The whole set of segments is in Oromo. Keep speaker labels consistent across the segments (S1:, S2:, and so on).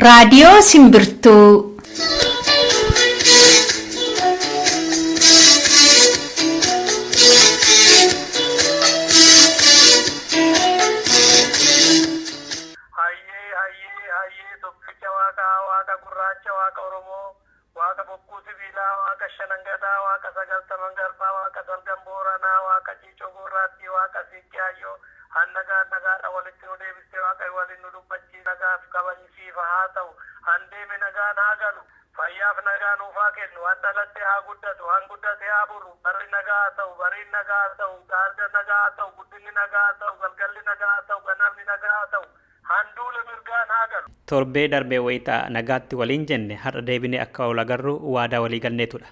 S1: Raadiyoo Simbirtuu.
S2: Hayyee hayyee hayyee tokkicha waaqaa waaqa gurraacha waaqa Oromoo waaqa bokkuu sibiilaa waaqa shanangadaa waaqa sagaltaman garbaa waaqa salgan booranaa waaqa ciicoo gurraattii waaqa siiqqee hayyoo hannagaa nagaadha walitti nu deebistee waaqa waliin nu dubbachii nagaaf kabajisiifa haa ta'u handeeme nagaan haa galu fayyaaf nagaa nuufaa kennu han dhalatte haa guddatu han guddate haa buru barri nagaa haa ta'u bariin nagaa haa ta'u gaarda nagaa haa ta'u guddinni nagaa haa ta'u galgalli nagaa haa ta'u ganamni nagaa haa ta'u handuula mirgaan haa galu.
S3: Torbee darbee wayitaa nagaatti waliin jenne har'a deebinee akka ol agarru waadaa walii galneetudha.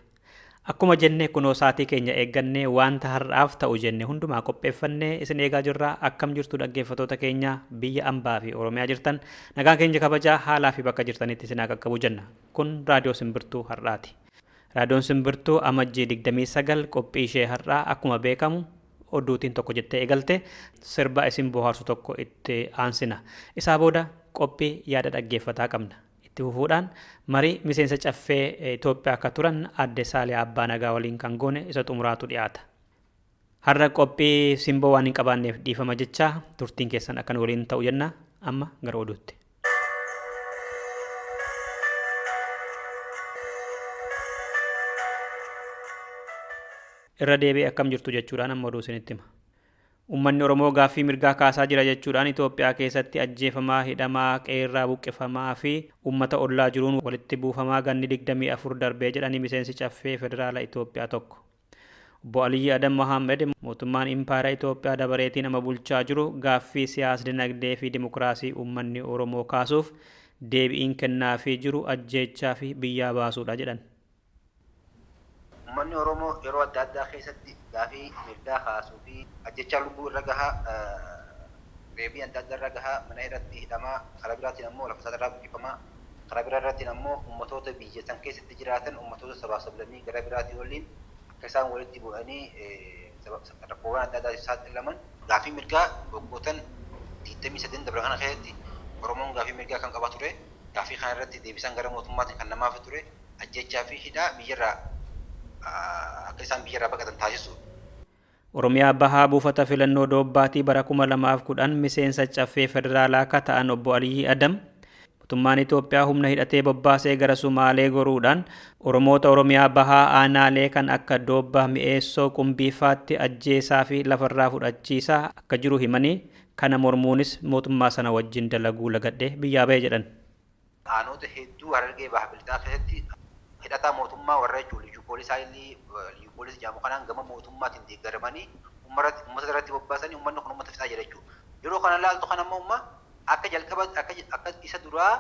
S3: Akkuma jenne kunoo sa'aatii keenya eeggannee wanta har'aaf ta'u jenne hundumaa qopheeffannee isin eegaa jirra. Akkam jirtu dhaggeeffattoota keenya biyya ambaa fi Oromiyaa jirtan nagaan keenya kabajaa haalaa fi bakka jirtanitti isin haa qaqqabu jenna. Kun raadiyoo simbirtuu har'aati. Raadiyoon simbirtuu amajjii 29 qophii ishee har'aa akkuma beekamu oduutiin tokko jettee eegalte sirba isin bohaarsu tokko itti aansina. Isaa booda qophii yaada dhaggeeffataa qabna. Itti fufuudhaan marii miseensa caffee Itoophiyaa akka turan aadde Saaliyaa Abbaa Nagaa waliin kan goone isa xumuraatu dhiyaata. Har'a qophii simboo waan hin qabaanneef dhiifama jechaa turtiin keessan akkan waliin ta'u jenna amma gara oduutti. Irra deebi'ee akkam jirtu jechuudhaan amma oduu isinitti hima. Uummanni Oromoo gaaffii mirgaa kaasaa jira jechuudhaan Itoophiyaa keessatti ajjeefamaa, hidhamaa, qeerraa buqqifamaa fi uummata ollaa jiruun walitti buufamaa ganni 24 darbee jedhanii miseensi caffee federaala Itoophiyaa tokko. Obbo Aliyyi Adam Mohaammed mootummaan impaayera Itoophiyaa dabareetiin nama bulchaa jiru gaaffii siyaas dinagdee fi dimokiraasii uummanni Oromoo kaasuuf deebi'iin kennaafii jiru ajjeechaa fi biyyaa baasuudha jedhan.
S4: Uummanni Oromoo yeroo adda addaa keessatti gaafii mirgaa kaasuu fi ajjechaa lubbuu irra gahaa reebii adda addaa irra gahaa mana irratti hidhamaa karaa biraatiin ammoo lafa isaa irraa buqqifamaa karaa biraa irrattiin ammoo uummatoota biyya san keessatti jiraatan uummatoota sabaa sablammii gara biraatiin waliin akka isaan walitti bu'anii rakkoowwan adda addaatiif saaxilaman. Gaafii mirgaa waggootan 23 dabran kana keessatti Oromoon gaafii mirgaa kan qabaa ture. Gaafii kana irratti deebisaan gara mootummaatiin kan namaaf ture ajjechaa fi hidhaa biyyarraa akka isaan biyyarraa baqatan taasisuudha.
S3: Oromiyaa Bahaa buufata filannoo Doobbaatii bara 2010 miseensa caffee federaalaa akka ta'an obbo Aliyyi Adam mootummaan Itoophiyaa humna hidhatee bobbaasee gara Sumaalee goruudhaan Oromoota Oromiyaa Bahaa aanaalee kan akka Doobbaa Mi'eessoo Qumbiifaatti ajjeesaa fi lafarraa fudhachiisaa akka jiru himanii kana mormuunis mootummaa sana wajjin dalaguu lagadhee biyyaa ba'e jedhan.
S4: Aanota hedduu Harargee Baha Bilxaa keessatti hidhataa mootummaa warra jechuun liyyuu poolis haayilii liyyuu poolis jedhamu kanaan gama mootummaatiin deeggaramanii uummata irratti bobbaasanii uummanni kun uummata fixaa jira jechuudha. Yeroo kana laaltu kana ammoo umma akka jalqaba akka isa duraa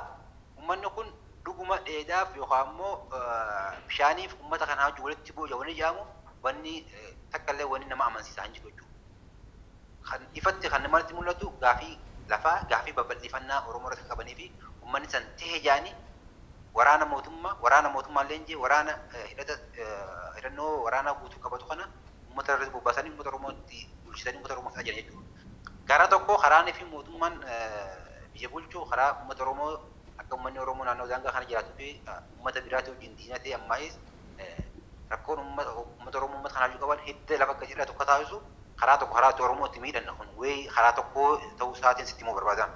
S4: uummanni kun dhuguma dheedaaf yookaan ammoo bishaaniif uummata kana wajjin walitti bu'u wanni jedhamu wanni takka illee wanni nama amansiisaa hin jiru jechuudha. Kan ifatti kan namatti mul'atu gaafii lafaa gaafii babal'ifannaa Oromoo irratti qabanii fi uummanni san ta'e jaanii waraana mootummaa waraana mootummaa leenjii waraana hidhata hidhannoo waraanaa guutuu qabatu kana uummata irratti bobbaasanii uummata Oromootti bulchisanii uummata Oromoo fixaa jiran jechuudha. Gara tokko karaanii fi mootummaan biyya bulchu karaa uummata Oromoo akka uummanni Oromoo naannoo daangaa kana jiraatuu fi uummata biraatti wajjin diina ta'e ammaayis rakkoon uummata Oromoo uummata kanaaf qaban hidda lafa gadi irraa tokko taasisu karaa tokko karaa Oromootti miidhan kun wayii karaa tokko ta'uu isaatiin sitti himuu barbaadan.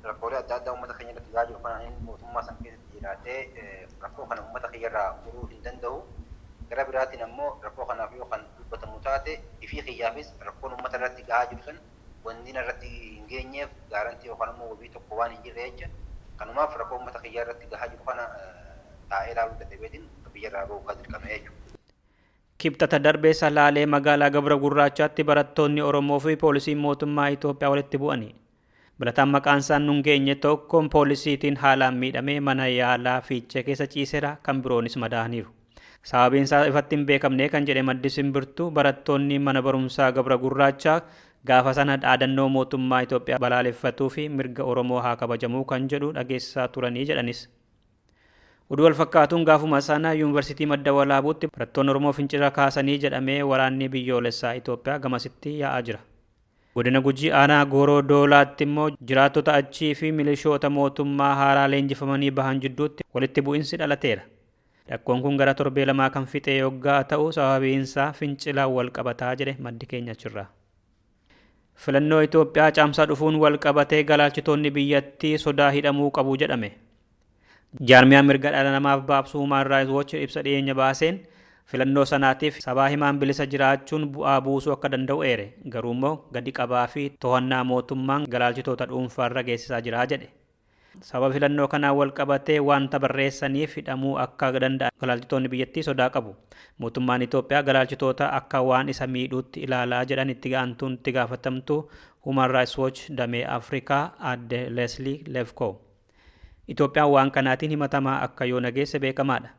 S4: Rakkoolee adda addaa uummata keenya irratti gahaa jiru kana inni mootummaa san keessatti jiraatee rakkoo kana uummata kiyya irraa furuu hin danda'u. Gara biraatiin ammoo rakkoo kanaaf yoo kan dubbatamu taate ifii kiyyaafis rakkoon uummata irratti gahaa jiru san wanni irratti hin geenyeef gaarantii yookaan ammoo wabii tokko waan hin jirre jecha kanumaaf rakkoo uummata kiyya irratti gahaa jiru kana taa'ee ilaaluu dadhabeetiin biyya irraa ba'uu dirqame jechuudha.
S3: Kibxata darbee Salaalee magaalaa Gabra Gurraachaatti barattoonni Oromoo fi poolisiin mootummaa Itoophiyaa walitti bu'ani. Barataan maqaan isaa nun geenye tokko poolisiitiin haalaan miidhamee mana yaalaa fiichee keessa ciiseera kan biroonis madaa'aniiru. Sababiin isaa ifatti hin beekamne kan jedhe maddi simbirtuu barattoonni mana barumsaa Gabra Gurraachaa gaafa sana dhaadannoo mootummaa Itoophiyaa balaaleffatuu fi mirga Oromoo haa kabajamuu kan jedhu dhageessisaa turanii jedhanis. Oduu wal fakkaatuun gaafuma sana yuunivarsiitii madda walaabuutti barattoonni Oromoo fincila kaasanii jedhamee waraanni biyyoolessaa Itoophiyaa gamasitti yaa'aa jira. Godina Gujii aanaa Gooroo Doolaatti immoo jiraattota achii fi milishoota mootummaa haaraa leenjifamanii bahan jidduutti walitti bu'insi dhalateera. Rakkoon kun gara torbee lamaa kan fixe yoggaa ta'u sababiinsaa fincilaan wal qabataa jedhe maddi keenya achirraa. Filannoo Itoophiyaa caamsaa dhufuun wal qabatee galaalchitoonni biyyattii sodaa hidhamuu qabu jedhame. Jaarmiyaan mirga dhala namaaf baabsu Human Rights Watch ibsa dhiyeenya baaseen filannoo sanaatiif sabaa himaan bilisa jiraachuun bu'aa buusuu akka danda'u eere. Garuu immoo gadi qabaa fi to'annaa mootummaan galaalchitoota dhuunfaarra geessisaa jira jedhe. Sababa filannoo kanaan wal qabatee wanta barreessaniif hidhamuu akka danda'an galaalchitoonni biyyattii sodaa qabu. Mootummaan Itoophiyaa galaalchitoota akka waan isa miidhuutti ilaalaa jedhan itti aantuun itti gaafatamtu Human Rights Watch damee Afrikaa aadde Leslie Lefkow. Itoophiyaan waan kanaatiin himatamaa akka yoo nageesse beekamaadha.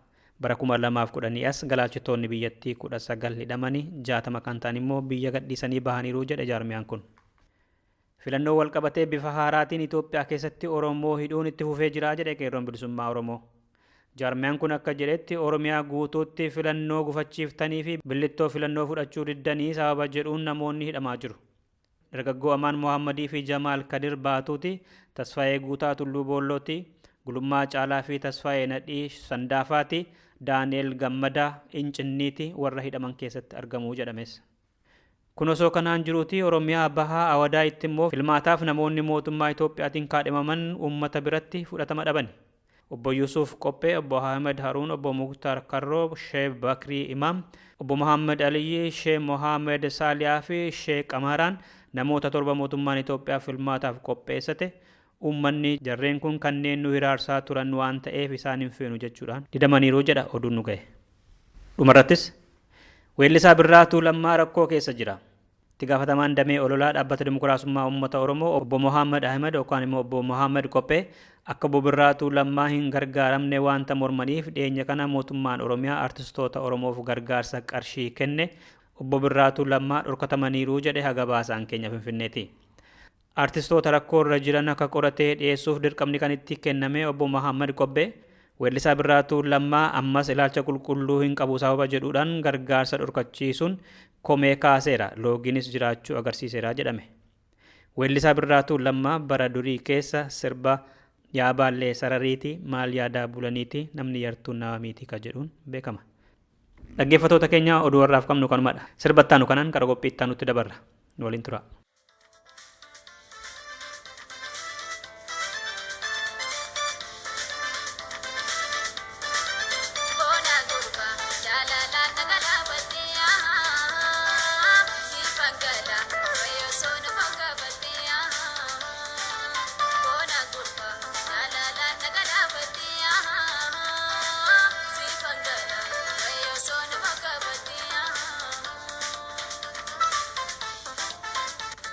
S3: Bara 2010 as galaalchitoonni biyyattii 19 hidhamanii 60 kan ta'an immoo biyya gadhiisanii bahaniiru jedhe jaarmiyaan kun. Filannoo wal qabatee bifa haaraatiin Itoophiyaa keessatti Oromoo hidhuun itti fufee jira jedhe qeerroon bilisummaa Oromoo. Jaarmiyaan kun akka jedhetti Oromiyaa guutuutti filannoo gufachiiftanii fi billittoo filannoo fudhachuu diddanii sababa jedhuun namoonni hidhamaa jiru. Dargaggoo Amaan Mohammadii fi Jamaal Kadir Baatuuti, Tasfaayee Guutaa Tulluu Boollooti, Gulummaa Caalaa fi Tasfaayee Nadhii Sandaafaati, Daani'el Gammadaa Incinniiti warra hidhaman keessatti argamuu jedhames. Kun osoo kanaan jiruuti Oromiyaa Bahaa Awadaayitti immoo filmaataaf namoonni mootummaa Itoophiyaatiin kaadhimaman uummata biratti fudhatama dhaban. Obbo Yuusuf Qophee, Obbo Ahmed Haruun, Obbo Muktaar Karroo, Shee Bakrii Imaam, Obbo Mohaammed Aliyyi, Shee Mohaammed Saaliyaa fi Shee Qamaraan namoota torba mootummaan Itoophiyaa filmaataaf qopheessate uummanni jarreen kun kanneen nu hiraarsaa turan waan ta'eef isaan hin feenu jechuudhaan didamaniiru jedha oduun nu ga'e. Dhumarrattis weellisaa Birraatuu Lammaa rakkoo keessa jira. Itti gaafatamaan damee ololaa dhaabbata dimokiraasummaa uummata Oromoo obbo Mohaammed Ahmed yookaan immoo obbo Mohaammed Qophee akka obbo Birraatuu Lammaa hin gargaaramne waanta mormaniif dhiyeenya kana mootummaan Oromiyaa artistoota Oromoof gargaarsa qarshii kenne obbo Birraatuu Lammaa dhorkatamaniiru jedhe haga baasaan keenya Finfinneeti. Artistoota rakkoo irra jiran akka qoratee dhiyeessuuf dirqamni kan itti kenname obbo Mohaammed Qophee weellisaa Birraatuu Lammaa ammas ilaalcha qulqulluu hin qabu sababa jedhuudhaan gargaarsa dhorkachiisuun komee kaaseera loogiinis jiraachuu agarsiiseera jedhame. Weellisaa Birraatuu Lammaa bara durii keessa sirba yaa baallee sarariiti maal yaadaa bulaniiti namni yartuun nama miiti ka jedhuun beekama. Dhaggeeffattoota keenya oduu warraaf qabnu kanumadha. Sirba ittaanu kanaan gara qophii ittaanutti dabarra. Nu waliin tura.
S5: Thank you.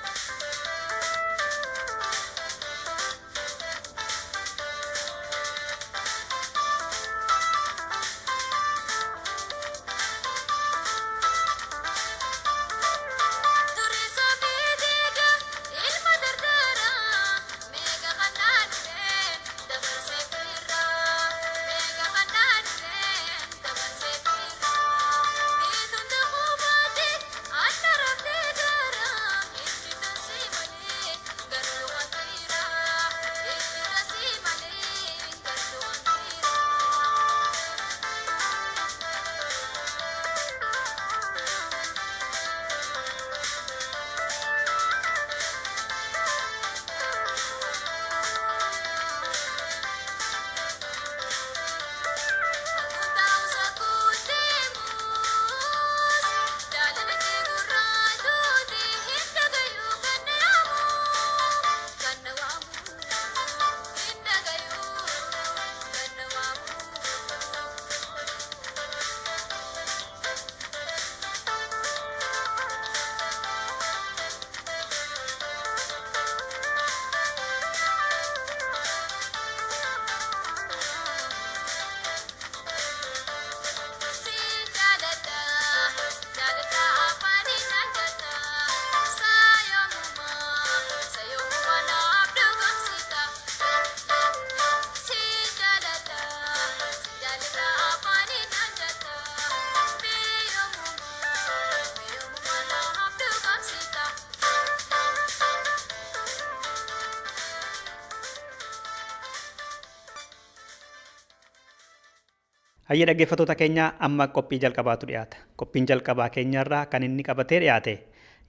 S3: Hayyee dhaggeeffattoota keenya, amma qophii jalqabaatu dhiyaata. Qophiin jalqabaa keenyarraa kan inni qabatee dhiyaate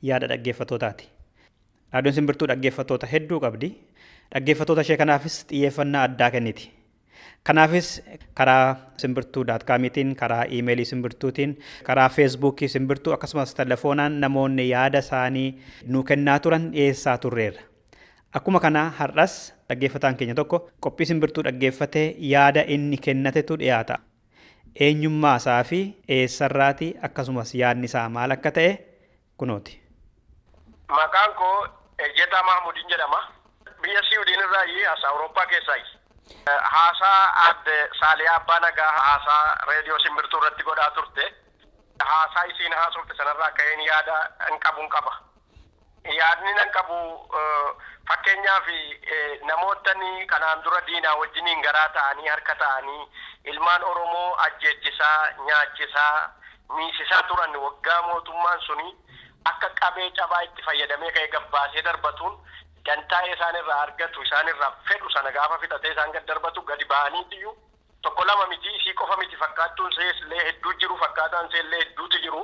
S3: yaada dhaggeeffattootaati. Raadiyoon Simbirtuu dhaggeeffattoota hedduu qabdi. Dhaggeeffattoota ishee kanaafis xiyyeeffannaa addaa kenniti. Kanaafis karaa simbirtuu.comiitiin, karaa iimeelii Simbirtuutiin, karaa Feesbuukii Simbirtuu, akkasumas telefoonaan namoonni yaada isaanii nuu kennaa turan dhiyeessaa turreerra. Akkuma kanaa har'as dhaggeeffataan keenya tokko qophii Simbirtuu dhaggeeffatee yaada inni kennatetu dhiyaata. Eenyummaa isaa fi eessarraatii, akkasumas yaadni isaa maal akka ta'e kunooti.
S2: Maqaan koo Ejjetaa Mahmuudin jedhama. Biyya Siwiidin irraayi, as Awurooppaa keessaayi. Haasaa aadde Saaliyaa Abbaa Nagaa haasaa reediyoo Simbirtuu irratti godhaa turte. Haasaa isiin haasofte sanarraa ka'een yaada hin qabuun qaba. Yaadni nan qabu, fakkeenyaaf, namootni kanaan dura diinaa wajjiniin garaa ta'anii, harka ta'anii, ilmaan Oromoo ajjeechisaa, nyaachisaa, miisisaa turan, waggaa mootummaan suni akka qabee cabaa itti fayyadamee ka'ee gabbaasee darbatuun dantaa isaan irraa argatu, isaan irraa fedhu sana gaafa fixatee isaan gad darbatu, gadi ba'anii iyyuu tokko lama miti, isii qofa miti, fakkaattuun sees illee hedduu jiru, fakkaataan seellee hedduutu jiru.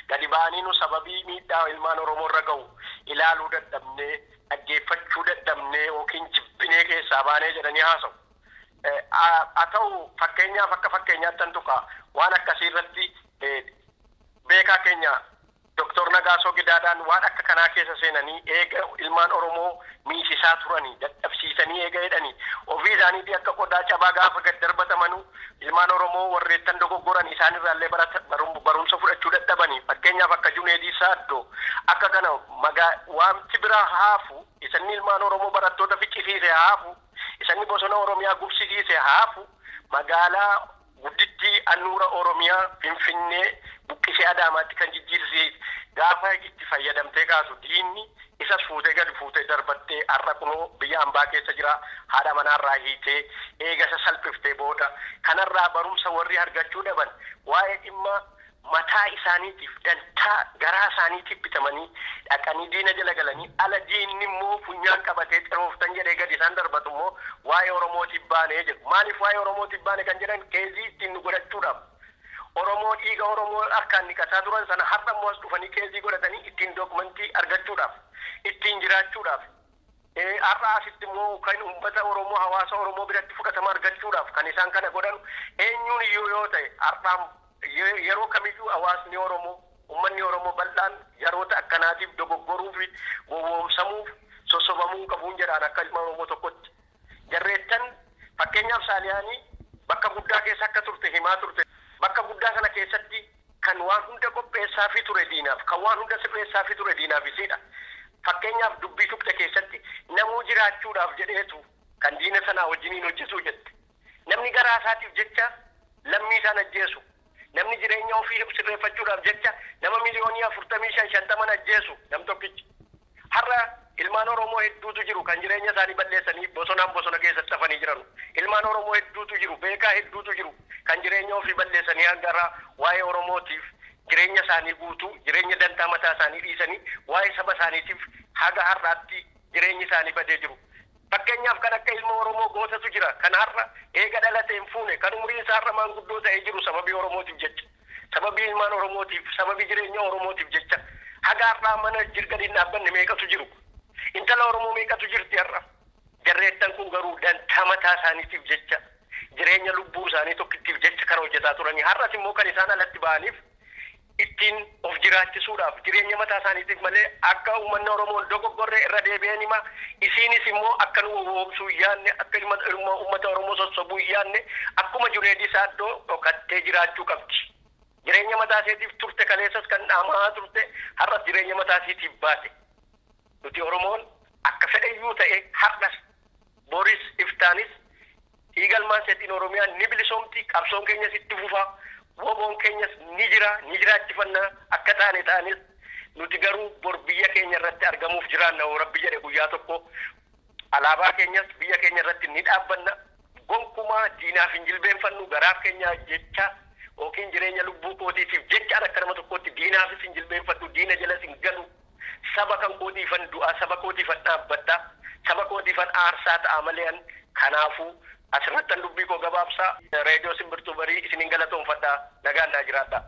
S2: Gadi ba'anii nu sababii miidhaa ilmaan Oromoo irra ga'u ilaaluu dadhabnee, dhaggeeffachuu dadhabnee yookiin jibbinee keessaa baanee jedhanii haasa'u. Haa ta'u, fakkeenyaaf, akka fakkeenyaatti tan tuqa, waan akkasii irratti beekaa keenya Doktor Nagaasoo Gidaadhaan waan akka kanaa keessa seenanii eega ilmaan Oromoo miisisaa turanii, dadhabsiisanii eega jedhanii, ofii isaaniitii akka qodaa cabaa gaafa gad darbatamanuu, ilmaan Oromoo warreettan dogoggoran isaan irraallee barumsa fudhachuu dadhabanii, fakkeenyaaf akka Juneedii Saaddoo akka kana magaa, waanti biraa haafu, isanni ilmaan Oromoo barattoota ficcisiise haafu, isanni bosona Oromiyaa gubsisiise haafu, magaalaa guddittii handhuura Oromiyaa Finfinnee buqqisee Adaamaatti kan jijjiirsiise gaafa itti fayyadamtee kaasu, diinni isas fuutee gadi fuutee darbattee, har'a kunoo biyya hambaa keessa jira, haadha manaarraa hiitee eega isa salphiftee booda, kanarraa barumsa warri argachuu dhaban waa'ee dhimma mataa isaaniitiif, dantaa garaa isaaniitiif bitamanii dhaqanii diina jala galanii, ala diinni immoo funyaan qabatee xirooftan jedhee gadi isaan darbatu immoo waa'ee Oromootiif baanee jedhu. Maaliif waa'ee Oromootiif baane kan jedhan? Case ittiin nu godhachuudhaaf. Oromoo, dhiiga Oromoo harkaan dhiqataa turan sana har'a immoo as dhufanii case godhatanii ittiin dookumentii argachuudhaaf, ittiin jiraachuudhaaf, har'a asitti immoo kan uummata Oromoo, hawaasa Oromoo biratti fudhatama argachuudhaaf kan isaan kana godhan. Eenyuun iyyuu yoo ta'e, har'aan yeroo kamiyyuu hawaasni Oromoo, uummanni Oromoo bal'aan yeroota akkanaatiif dogoggoruu fi gowwoomsamuuf sossobamuu qabuun jedhaan akka ilma Oromoo tokkotti. Jarreettan, fakkeenyaaf, Saaliyaanii bakka guddaa keessa akka turte himaa turte. Bakka guddaa sana keessatti kan waan hunda qopheessaafii ture diinaaf, kan waan hunda sirreessaafii ture diinaaf isiidha. Fakkeenyaaf, dubbii tuqxe keessatti namuu jiraachuudhaaf jedheetu kan diina sanaa wajjiniin hojjetu jette. Namni garaa isaatiif jecha lammii isaan ajjeesu. Namni jireenya ofii sirreeffachuudhaaf jecha nama miliyoonii 45, 50n ajjeesu nam tokkichi. Har'a ilmaan Oromoo hedduutu jiru kan jireenya isaanii balleessanii bosonaan bosona keessatti hafanii jiran. Ilmaan Oromoo hedduutu jiru, beekaa hedduutu jiru kan jireenya ofii balleessanii hanga waa'ee Oromootiif jireenya isaanii guutuu, jireenya dantaa mataa isaanii dhiisanii waa'ee saba isaaniitiif haga har'aatti jireenyi isaanii badee jiru. Fakkeenyaaf, kan akka ilma Oromoo gootatu jira kan har'a eega dhalate hin fuune, kan umriin isaa har'a maanguddoo ta'ee jiru, sababii Oromootiif jecha, sababii ilmaan Oromootiif, sababii jireenya Oromootiif jecha haga har'aa mana jirgadi hin dhaabbanne meeqatu jiru. Intala Oromoo meeqatu jirti har'a. Jarreettan kun garuu dantaa mataa isaaniitiif jecha, jireenya lubbuu isaanii tokkittiif jecha kan hojjetaa turanii, har'as immoo kan isaan alatti ba'aniif ittiin of jiraachisuudhaaf, jireenya mataa isaaniitiif malee akka uummanni Oromoon dogoggorree irra deebi'een hima. Isiinis immoo akka nu gowwoomsuu hin yaadne, akka ilma uummata Oromoo sossobuu hin yaadne, akkuma Juneedii Saaddoo dhokattee jiraachuu qabdi. Jireenya mataa isheetiif turte kaleessas kan dhaamaa turte, har'as jireenya mataa isheetiif baate. Nuti Oromoon akka fedhayyuu ta'e, har'as boris iftaanis dhiigalmaan seetiin Oromiyaan ni bilisoomti. Qabsoon keenyas itti fufa, woboon keenyas ni jira, ni jiraachifannaa. Akka taane taanes, nuti garuu bor biyya keenya irratti argamuuf jiraanna yoo Rabbi jedhe. Guyyaa tokko alaabaa keenyas biyya keenya irratti ni dhaabbanna. Gonkumaa diinaaf hin jilbeenfannu. Garaaf keenya jecha yookiin jireenya lubbuu kootiitiif jecha akka nama tokkootti diinaafis hin jilbeenfadhu, diina jalas hin galu. Saba kan kootiifan du'a, saba kootiifan dhaabbadha, saba kootiifan aarsaa ta'a malee an Kanaafuu asirrattan dubbii koo gabaabsaa reediyoo simbirtuu barii isinin galatoonfadhaa nagaan naa jiraadhaa.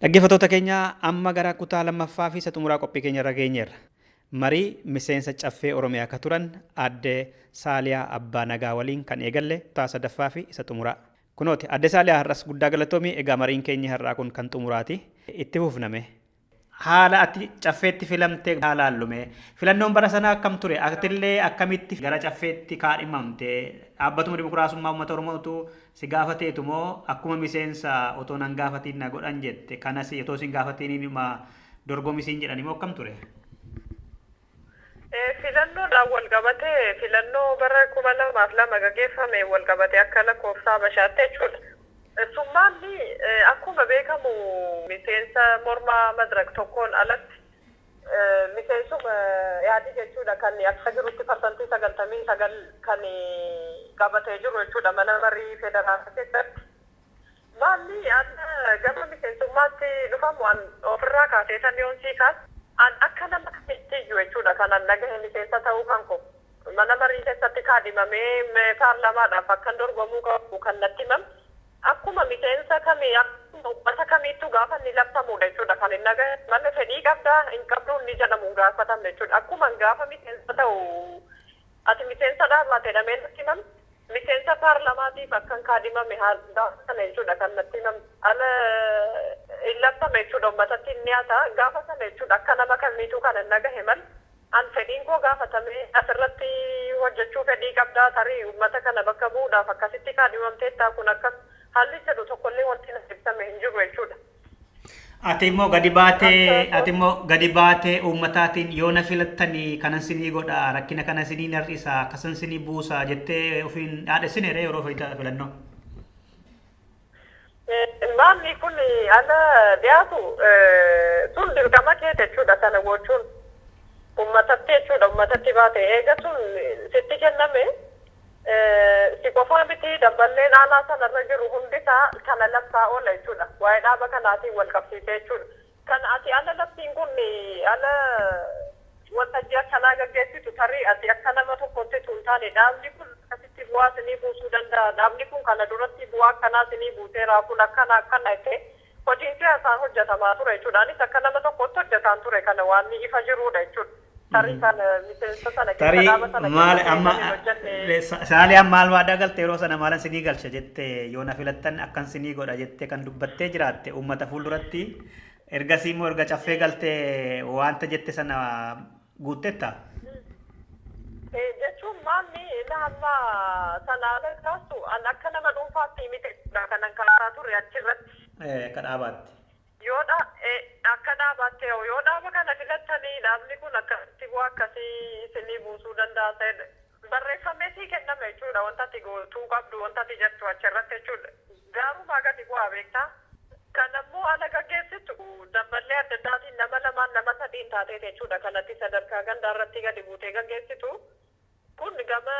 S3: Dhaggeeffattoota keenya amma gara kutaa lammaffaa fi isa xumuraa qophii keenya irra geenyeerra. Marii miseensa caffee Oromiyaa akka turan aadde Saaliyaa Abbaa Nagaa waliin kan eegalle kutaa sadaffaa fi isa xumuraa. Kunooti aadde Saaliyaa har'as guddaa galatoomii egaa mariin keenya har'aa kun kan xumuraati. Itti fufname. Haala ati caffeetti filamte haala hallume. Filannoon bara sanaa akkam ture? Atillee akkamitti gara caffeetti kaadhimamte? Dhaabbatuma dimokiraasummaa uummata Oromootu si gaafateetu moo akkuma miseensa otoo nan gaafatiin na godhan jette kanas otoo sin gaafatiin inuma dorgomisiin jedhan immoo akkam ture?
S5: Filannoodhaan wal qabatee filannoo bara 2002 gaggeeffame wal qabatee akka lakkoofsa Habashaatti jechuudha. Summaanni akkuma beekamu miseensa mormaa madirak tokkoon alatti miseensuma yaadi jechuudha kan akka jirutti 99% kan qabatee jiru jechuudha mana marii federaalaa keessatti. Maalli gama miseensummaatti dhufamu an ofirraa kaasee san yoon sii kaas an akka nama kamitti iyyuu jechuudha kan an dhagahe miseensa ta'uu kan koo mana marii keessatti kaadhimamee paarlamaadhaaf akkan dorgomuu qabu kan natti himame. Akkuma miseensa kamii akkuma uummata kamiittuu gaafa inni labsamudha jechuudha kan inni dhagahe malee fedhii qabdaa hin qabdu inni jedhamu hin gaafatamne jechuudha akkuma gaafa miseensa ta'u ati miseensa dhaabaate jedhamee natti himame miseensa paarlamaatiif akkan kaadhimame gaafa sana jechuudha kan natti himame ala hin labsame jechuudha uummatatti hin dhiyaata gaafa sana jechuudha akka nama kamiituu kan hin dhagahe malee an fedhiin koo gaafatame asirratti hojjechuu fedhii qabdaa tarii uummata kana bakka bu'uudhaaf akkasitti kaadhimamteettaa kun akkas haalli jedhu tokkollee wanti na ibsame hin jiru jechuudha.
S3: Ati immoo gadi baatee uummataatiin yoo na filattanii kanan sinii godha rakkina kana sinii nar'isa akkasan sinii buusa jettee ofiin dhaadhessine yeroo filannoo.
S5: Maalli kun ala dhiyaatu sun dirqama kee jechuudha sana gochuun uummatatti jechuudha uummatatti baate eega sun sitti kenname. Si qofaa miti dabballeen aanaa sanarra jiru hundisaa kana labsaa oola jechuudha. Waa'ee dhaaba kanaatiin wal qabsiisee jechuudha. Kan ati ala labsiin kun ala waltajjii akkanaa gaggeessitu tarii ati akka nama tokkotti tun taane dhaabni kun akkasitti bu'aa sinii buusuu danda'a. Dhaabni kun kana duratti bu'aa akkanaa sinii buuseera kun akkana akkana jettee hojiin siyaasaa hojjetamaa ture jechuudha. Anis akka nama tokkotti hojjetaan ture kana waan ifa jirudha jechuudha. Tarii kan miseensa sana keessa dhaaba sana
S3: maal amma Saaliyaan maal waadaa galte yeroo sana maalan sinii galcha jettee yoo na filattan akkan sinii godha jettee kan dubbattee jiraatte uummata fuulduratti ergasii immoo erga caffee galtee wanta jette sana guuttetta.
S5: Jechuun maalli inni hamma sanaa kaasu an akka nama dhuunfaatti miti kanan kaasaa turre achirratti.
S3: Akka dhaabaatti.
S5: Yoo akka dhaabaatti yoo dhaaba kana filattanii dhaabni kun akkasitti bu'aa akkasii isinii buusuu danda'a ta'edha. Barreeffamee sii kenname jechuudha wanta ati gootuu qabdu wanta ati jettu achirratti jechuudha. Gaarumaa gadi bu'aa beektaa. Kan ammoo ala gaggeessitu dabballee adda addaatiin nama lamaan nama sadiin taatee jechuudha kanatti sadarkaa gandaa irratti gadi buutee gaggeessitu. Kun gama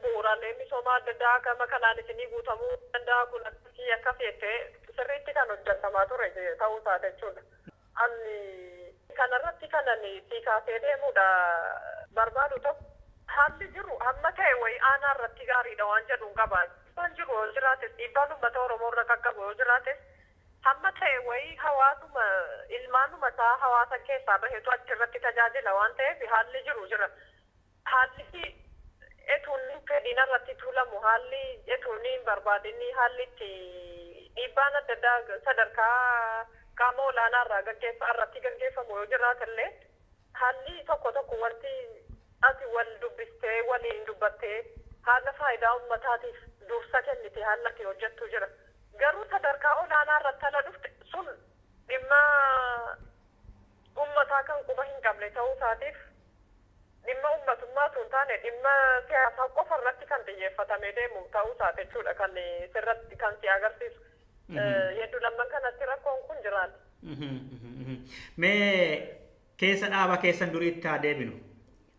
S5: bu'uuraalee misoomaa adda addaa gama kanaan isinii guutamuu danda'a kun akkasii akka feete sirriitti kan hojjetamaa ture ta'uu isaa jechuudha. Ani kanarratti kanan si kaasee deemuudha barbaadu tokko haalli jiru hamma ta'e wayi aanaa irratti gaariidha waan jedhu hin qaba. Waan jiru yoo jiraate dhiibbaan uummata Oromoo irra qaqqabu yoo jiraate hamma ta'e wayi hawaasuma ilmaanuma isaa hawaasa keessaa bahetu achirratti tajaajila waan ta'eef haalli jiru jira. Haalli etuun fedhiin irratti tuulamu haalli etuun hin barbaadinni haalli itti Dhiibbaan adda addaa sadarkaa qaama olaanaa irraa irratti gaggeeffamu yoo jiraatellee haalli tokko tokko wanti ati wal dubbistee waliin dubbattee haala faayidaa uummataatiif dursa kennite haala ati hojjettu jira. Garuu sadarkaa olaanaa irratti ala dhufte sun dhimma uummataa kan quba hin qabne ta'uu isaatiif dhimma uummatummaa osoo hin taane dhimma siyaasaa qofa irratti kan xiyyeeffatamee deemu ta'uu isaati jechuudha kan sirratti kan si agarsiisu. Hedduu lamman kanatti rakkoon kun jiraata.
S3: Mee keessa dhaaba keessan duriitti haa deebinu.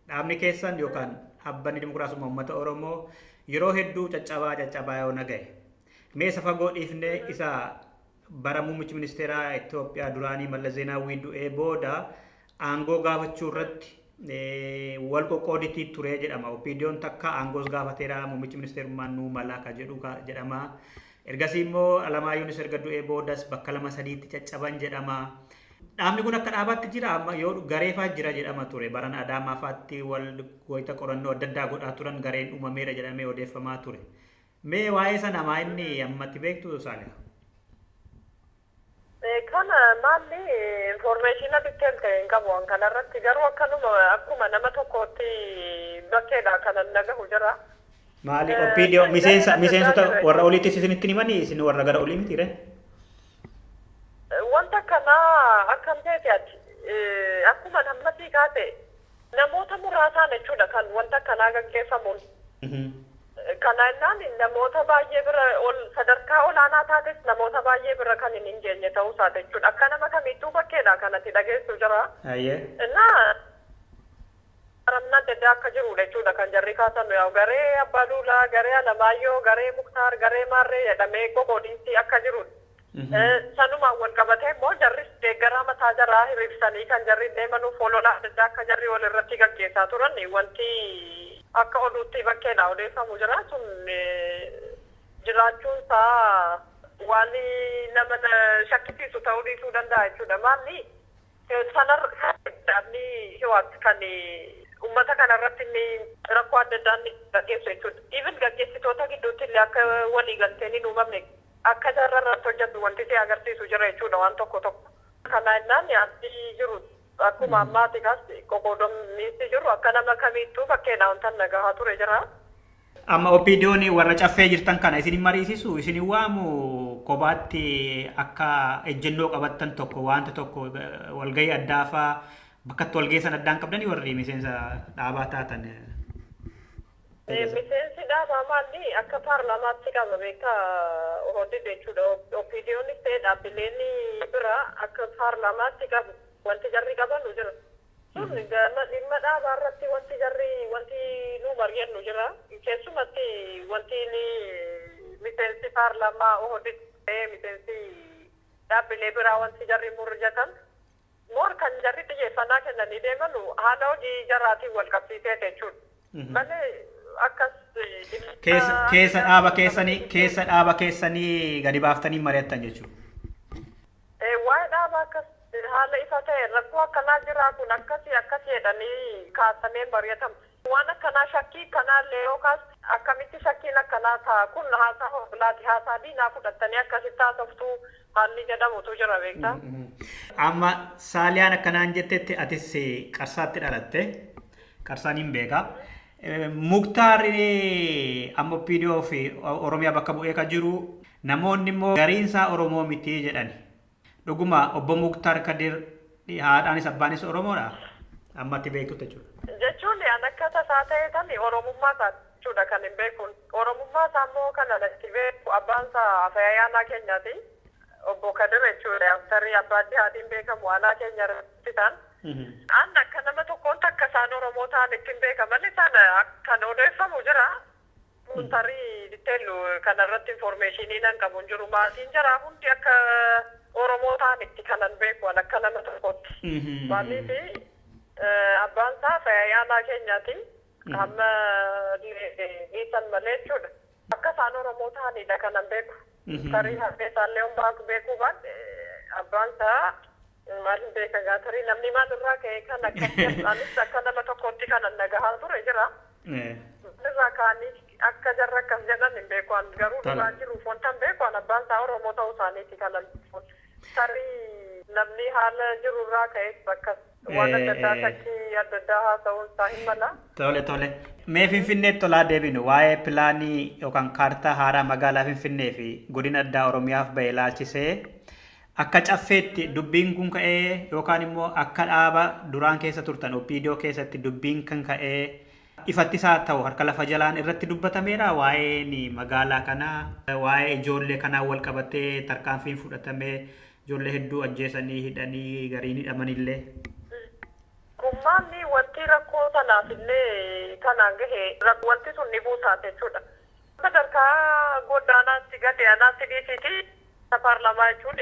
S3: Dhaabni keessan yookaan dhaabbanni Dimokiraasummaa Uummata Oromoo yeroo hedduu caccabaa caccabaa yoo nagaye. Mee isa fagoo dhiifnee isa bara muummichi ministeeraa Itoophiyaa duraanii Mallas Zeenaawwii du'ee booda aangoo gaafachuu irratti wal qoqqooditii ture jedhama. OPDO'n takka aangoos gaafateera, muummichi ministeerummaan nuu mala ka jedhu jedhama. Ergasii immoo Alamaayyoonis erga du'ee boodas bakka lama sadiitti caccaban jedhama. Dhaabni kun akka dhaabaatti jira amma yoo gareefaa jira jedhama ture. Barana Adaamaa faatti wal wayita qorannoo adda addaa godhaa turan gareen uumameera jedhamee odeeffamaa ture. Mee waa'ee sana maa inni ammatti beektu, Saaliha?
S5: Kana maalli information detail ta'e hin qabu an kanarratti, garuu akkanuma akkuma nama tokkootti bakkeedha kanan nagahu jira.
S3: Maali, OPDO miseensota warra oliittis isinitti himanii, isin warra gara olii miti ree?
S5: Wanta akkanaa akkam ta'e ati akkuma namni kaase namoota muraasaan jechuudha kan wanta akkanaa gaggeeffamuun. Kana jennaan namoota baay'ee bira ol sadarkaa olaanaa taates namoota baay'ee bira kan hin geenye ta'uu isaati jechuudha. Akka nama kamittuu bakkeedha kanatti dhageessu jira. Innaa haramna adda addaa akka jirudha jechuudha kan jarri kaasan, yaa'u garee Abbaa Duulaa, garee Alamaayyoo, garee Muktaar, garee Maarree jedhamee qoqqoodiinsi akka jirudha. Sanumaan wal qabatee immoo jarris deeggaraa mataa jaraa hiriirsanii kan jarri deemanuuf olola adda addaa akka jarri wal irratti gaggeessaa turan wanti akka oduutti bakkeedha odeeffamu jira. Sun jiraachuun isaa waan nama shakkisiisu ta'uu dhiisuu danda'a jechuudha. Maalli sanarra dhaabni Hiwaat kan uummata kanarratti inni rakkoo adda addaa inni gaggeessu jechuudha. Even gaggeessitoota gidduutti illee akka walii galteen hin uumamne akka jarra irratti hojjetu wanti si agarsiisu jira jechuudha waan tokko tokko. Kana jennaan yaadni jiru akkuma ammaati kas qoqqoodamiinsi jiru akka nama kamiittuu bakkeedha wanta nagahaa ture jira.
S3: Amma OPDO'n warra caffee jirtan kana isin mariisisu, isin waamu, kophaatti akka ejjennoo qabattan tokko wanta tokko walgahii addaa faa bakka itti walgeessan addaan qabdanii warri miseensa dhaabaa taatan?
S5: Miseensi dhaabaa maalli akka paarlaamaatti qaba beekaa hojii jechuudha. OPDOnis ta'e dhaabbileen bira akka paarlaamaatti qabu wanti jarri qabanu jira. Sun gama dhimma dhaabaa irratti wanti jarri wanti nu mari'annu jira. Keessumatti wanti miseensi paarlaamaa OHD ta'e miseensi dhaabbilee biraa wanti jarri murjatan. Moor kan jarri xiyyeeffannaa kennanii deemanu haala hojii jaraatiin wal qabsiisee jechuudha. Malee akkas
S3: Keessa dhaaba keessanii gadi baaftanii mari'attan jechuudha.
S5: Waa'ee dhaaba akkas haala ifa ta'e rakkoo akkanaa jira kun akkasii akkasii jedhanii kaasamee mari'atama. Waan akkanaa shakkii kanaallee yookaas akkamitti shakkiin akkanaa ta'a, kun haasaa hoblaati, haasaa diinaa fudhattanii akkasitti haasoftuu haalli jedhamutu jira beektaa.
S3: Amma Saaliyaan akkanaan jettetti atis Qarsaatti dhalatte. Qarsaan hin beeka. Muktaar amma OPDO fi Oromiyaa bakka bu'ee kan jiru, namoonni immoo gariinsaa Oromoo miti jedhani. Dhuguma obbo Muktaar Kadir haadhaanis abbaanis Oromoodha? Ammatti beektutti jechuudha.
S5: Jechuun an akka tasaa ta'e tani Oromummaa isaa jechuudha kan hin beekun. Oromummaa isaa immoo kan alatti beeku abbaan isaa Afayyaanaa keenyaati. Obbo Kadir jechuudha. Tarii abbaa jihaatiin beekamu aanaa keenya irratti ta'an. An akka nama tokkoon takka isaan Oromoo ta'an ittiin beekaman isaan kan odeeffamu jira. Tarii detail kanarratti information nan qabu hin jiru. Maatiin jaraa hundi akka Oromoo ta'an itti kanan beeku an akka nama tokkootti. Maaliif abbaan isaa Afayyaanaa keenyaati. Amma dhiisan malee jechuudha. Akka isaan Oromoo ta'anidha kanan beeku. Tarii harmee isaallee hundaa beekuu baadhe abbaan isaa maal beeka gaa, tarii namni maal irraa ka'e kan akkas anis akka nama tokkootti kanan nagahaa ture jira. Irraa ka'anii Akka jarra akkas jedhan hin beeku garuu dhugaa jiruuf wanta hin beeku abbaan isaa Oromoo ta'uu isaaniiti kan tarii namni haala jirurraa ka'es bakka waan adda addaa shakkii adda addaa haasa'uun isaa hin mala.
S3: Tole tole. Mee Finfinneetti tolaa deebinu waa'ee pilaanii yookaan kaartaa haaraa magaalaa Finfinnee fi godina addaa Oromiyaaf ba'e ilaalchisee akka caffeetti dubbiin kun ka'ee yookaan immoo akka dhaaba duraan keessa turtan OPDO keessatti dubbiin kan ka'ee ifatti isaa ta'u harka lafa jalaan irratti dubbatameera waa'een magaalaa kanaa waa'ee ijoollee kanaa wal qabatee tarkaanfiin fudhatamee ijoollee hedduu ajjeesanii hidhanii gariin hidhamanillee.
S5: Gummaanni wanti rakkoo sanaaf illee kanaan gahe wanti sun ni buusaate jechuudha. Sadarkaa goddaanaatti gadi aanaatti dhiisiiti paarlaamaa jechuun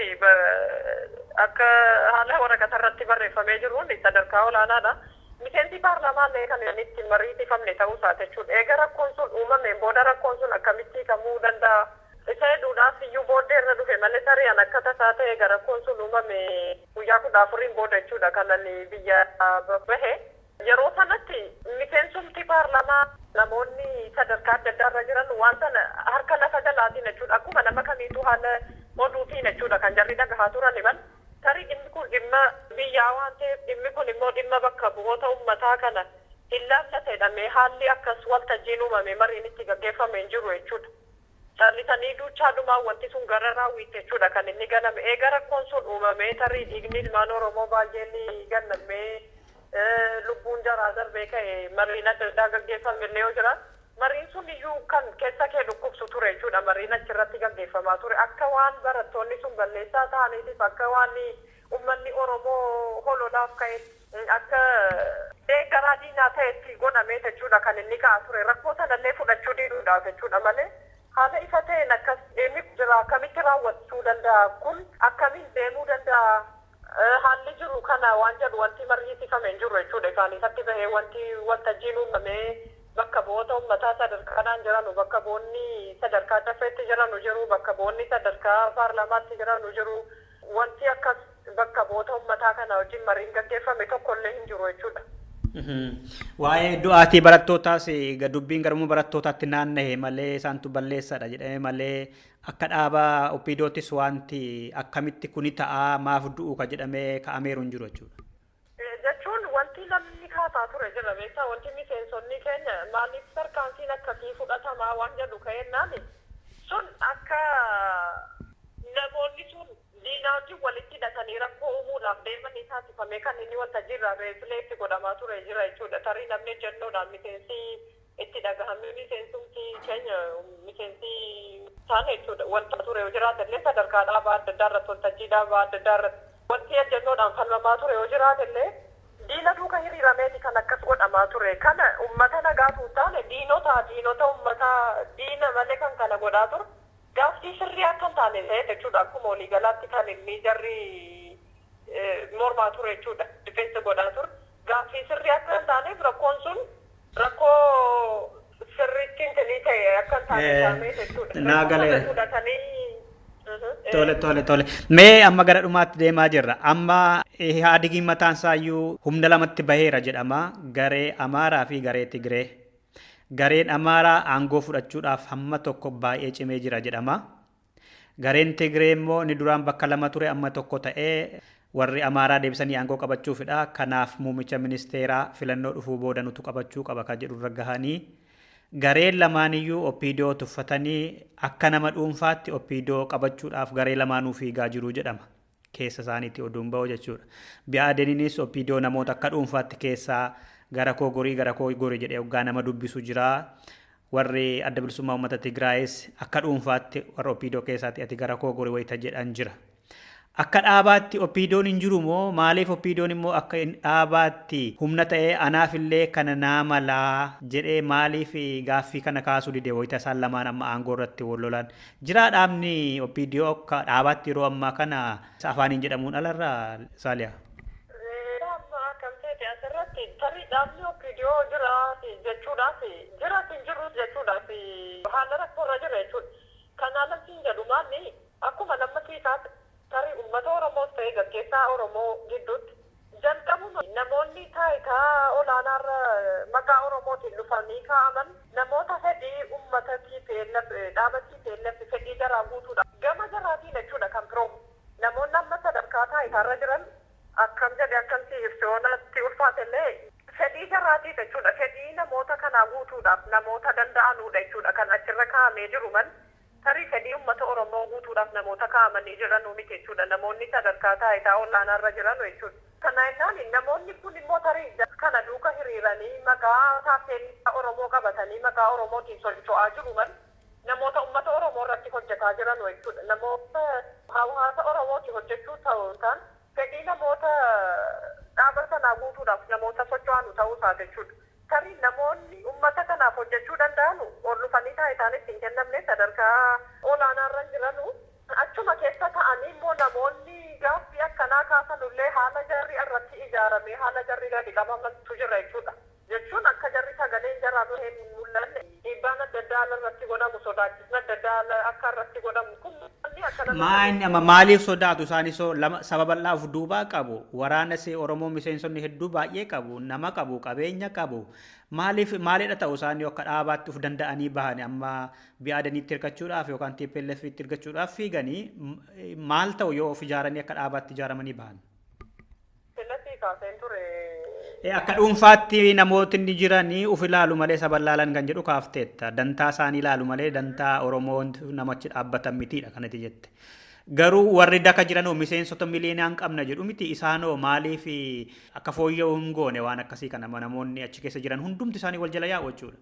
S5: akka haala waraqata irratti barreeffamee jiruun sadarkaa olaanaadha. Miseensi paarlaamaa illee kan inni itti mariisifamne ta'uu isaati jechuudha. Eega rakkoon sun uumameen booda rakkoon sun akkamitti hiikamuu danda'a? Isa hedduudhaaf iyyuu booddee irra dhufe malee sariyaan akka tasaa ta'e eega rakkoon sun uumame guyyaa 14 booda jechuudha kan inni biyya bahe. Yeroo sanatti miseensumti paarlaamaa namoonni sadarkaa adda addaa irra jiran waan sana harka lafa jalaatiin jechuudha. Akkuma nama kamiituu haala oduutiin jechuudha kan jarri dhagahaa turan himan. Tarii dhimmi kun dhimma biyyaa waan ta'eef dhimmi kun immoo dhimma bakka bu'oota uummataa kana hin laallate jedhamee haalli akkas waltajjiin uumame mariin itti gaggeeffame hin jiru jechuudha. Callisanii duuchaadhumaan wanti sun gara raawwiitti jechuudha kan inni ganame. Eega rakkoon sun uumamee tarii dhiigni ilmaan Oromoo baay'een gannamee lubbuun jaraa darbee ka'e mariin adda addaa gaggeeffame illee yoo jiraatu mariin sun iyyuu kan keessa kee dhukkubsu ture jechuudha. Mariin achirratti gaggeeffamaa ture akka waan barattoonni sun balleessaa ta'aniitiif akka waan uummanni Oromoo hololaaf ka'e akka deeggaraa diinaa ta'etti godhamee jechuudha kan inni ka'aa ture. Rakkoo sanallee fudhachuu diduudhaaf jechuudha malee haala ifa ta'een akkas dhimmi jira akkamitti raawwachuu danda'a kun akkamiin deemuu danda'a haalli jiru kana waan jedhu wanti mariisifame hin jiru jechuudha. Ifaan ifatti bahee wanti waltajjiin uumamee bakka bu'oota uummataa sadarkaadhaan jiranu bakka bu'oonni sadarkaa dafeetti jiranu jiru bakka bu'oonni sadarkaa paarlaamaatti jiranu jiru wanti akkas bakka bu'oota uummataa kana wajjin mariin gaggeeffame tokkollee hin jiru jechuudha.
S3: Waa'ee du'aatii barattootaas dubbiin garuma barattootaatti naanna'e malee isaantu balleessadha jedhame malee akka dhaaba OPDOttis wanti akkamitti kuni ta'a maaf du'u ka jedhamee ka'ameeru hin jiru jechuudha.
S5: Jechuun wanti namni kaasaa ture jira beektaa wanti miseensonni keenya maaliif tarkaanfiin akkasii fudhatamaa waan jedhu ka'ennaan sun akka namoonni sun diinaa wajjin walitti hidhatanii rakkoo uumuudhaaf deemanii taasifamee kan inni waltajjii irraa reefilee itti godhamaa ture jira jechuudha. Tarii namni ejjennoodhaan miseensi itti dhagahamee miseensumti keenya miseensi isaan jechuudha. Wanta ture yoo jiraate illee sadarkaa dhaabaa adda addaa irratti waltajjii dhaabaa adda addaa irratti wanti ejjennoodhaan falmamaa ture yoo jiraate illee diina duuka hiriirameeti kan akkas godhamaa ture. Kana uummata nagaatu hin taane diinota uummataa diina malee kan kana godhaa ture. Gaaffii sirrii akka hin taane ta'e jechuudha. Akkuma waliigalaatti kan inni jarri mormaa ture jechuudha. Difeensa godhaa ture. Gaaffii sirrii akka hin taaneef rakkoon sun rakkoo sirriitti hin ta'e akka hin taane taa'ee jechuudha.
S3: Naa galee.
S5: Fudhatanii
S3: Tole tole tole. Mee amma gara dhumaatti deemaa jirra. Amma Ihaadigiin mataan isaayyuu humna lamatti baheera jedhama. Garee Amaaraa fi garee Tigree. Gareen Amaaraa aangoo fudhachuudhaaf hamma tokko baay'ee cimee jira jedhama. Gareen Tigree immoo inni duraan bakka lama ture amma tokko ta'ee warri Amaaraa deebisanii aangoo qabachuufidha. Kanaaf muummicha ministeeraa filannoo dhufuu booda nutu qabachuu qaba kan jedhu irra gahanii. Gareen lamaaniyyuu OPDO tuffatanii akka nama dhuunfaatti OPDO qabachuudhaaf garee lamaanuu fiigaa jiru jedhama. Keessa isaaniitti oduun ba'u jechuudha. Bi'aadeniinis OPDO namoota akka dhuunfaatti keessaa gara koo gorii gara koo gorii jedhee hoggaa nama dubbisu jira. Warri adda bilisummaa uummata Tigraayis akka dhuunfaatti warra OPDO keessaatti ati gara koo gorii wayita jedhan jira. Akka dhaabaatti OPDOon hin jiru moo maaliif OPDOon immoo akka dhaabaatti humna ta'ee anaafillee kana naa malaa jedhee maaliif gaaffii kana kaasuu dide wayita isaan lamaan amma aangoo irratti wal lolan. Jiraa dhaabni OPDO akka dhaabaatti yeroo ammaa kana afaaniin jedhamuun alarraa Saaliyaa?
S5: Asirratti tarii dhaabni OPDO jira jechuudhaaf jira hin jiru jechuudhaaf haala rakkoorra jira jechuudha. Kanaaf hin jedhu maalli akkuma nama kiisaatti tarii uummata Oromoos ta'e gaggeessaa Oromoo gidduutti jalqabuma namoonni taayitaa olaanaarra maqaa Oromoo Oromootiin dhufanii kaa'aman namoota fedhii uummata TPLF dhaaba TPLF fedhii jaraa guutuudha. Gama jaraatiin jechuudha kan biroo. Namoonni amma sadarkaa taayitaarra jiran akkam jedhe akkamsi ibsoonatti ulfaatellee fedhii jaraatii jechuudha. Fedhii namoota kanaa guutuudhaaf namoota danda'anuudha jechuudha kan achirra kaa'amee jiru man tarii fedhii uummata Oromoo guutuudhaaf namoota kaa'amanii jiranuu miti jechuudha. Namoonni sadarkaa taayitaa olaanaarra jiranu jechuudha. Kana jennaan namoonni kun immoo tarii kana duuka hiriiranii maqaa taappellaa Oromoo qabatanii maqaa Oromootiin socho'aa jiru man namoota uummata Oromoo irratti hojjetaa jiranu jechuudha. Namoota hawaasa Oromooti hojjechuu ta'uu ta'an fedhii namoota dhaaba sanaa guutuudhaaf namoota socho'anu ta'uu isaa jechuudha. Tarii namoonni uummata kanaaf hojjechuu danda'anu ol dhufanii taayitaan ittiin kennamne sadarkaa olaanaarra jiranu achuma keessa ta'anii immoo namoonni gaaffii akkanaa kaasanullee haala jarri irratti ijaaramee haala jarri gadi qabamantu jira jechuudha. Jechuun akka jarri sagaleen jaraa bahee hin mul'anne dhiibbaan adda addaa ala irratti godhamu sodaachisni adda addaa ala akka irratti godhamu kun manni akka nama
S3: Maal amma maaliif sodaatu isaanis lama saba bal'aa of duubaa qabu waraana Oromoo miseensonni hedduu baay'ee qabu nama qabu qabeenya qabu maaliif maalidha ta'u isaanii akka dhaabaatti of danda'anii bahan amma BADNitti hirkachuudhaaf yookaan TPLF itti hirkachuudhaaf fiiganii maal ta'u yoo of ijaaranii akka dhaabaatti ijaaramanii bahan.
S5: Filatii kaaseen ture.
S3: Akka dhuunfaatti namootni jiranii uf ilaalu malee saba ilaalan kan jedhu kaafteetta. Dantaa isaanii ilaalu malee dantaa Oromoon namachi dhaabbatan mitiidha kanatti jette. Garuu warri daka jiranoo miseensota miliyoonaan qabna jedhu miti isaanoo maaliif akka fooyya'u hin goone waan akkasii kana namoonni achi keessa jiran hundumti isaanii wal jala yaa'u jechuudha.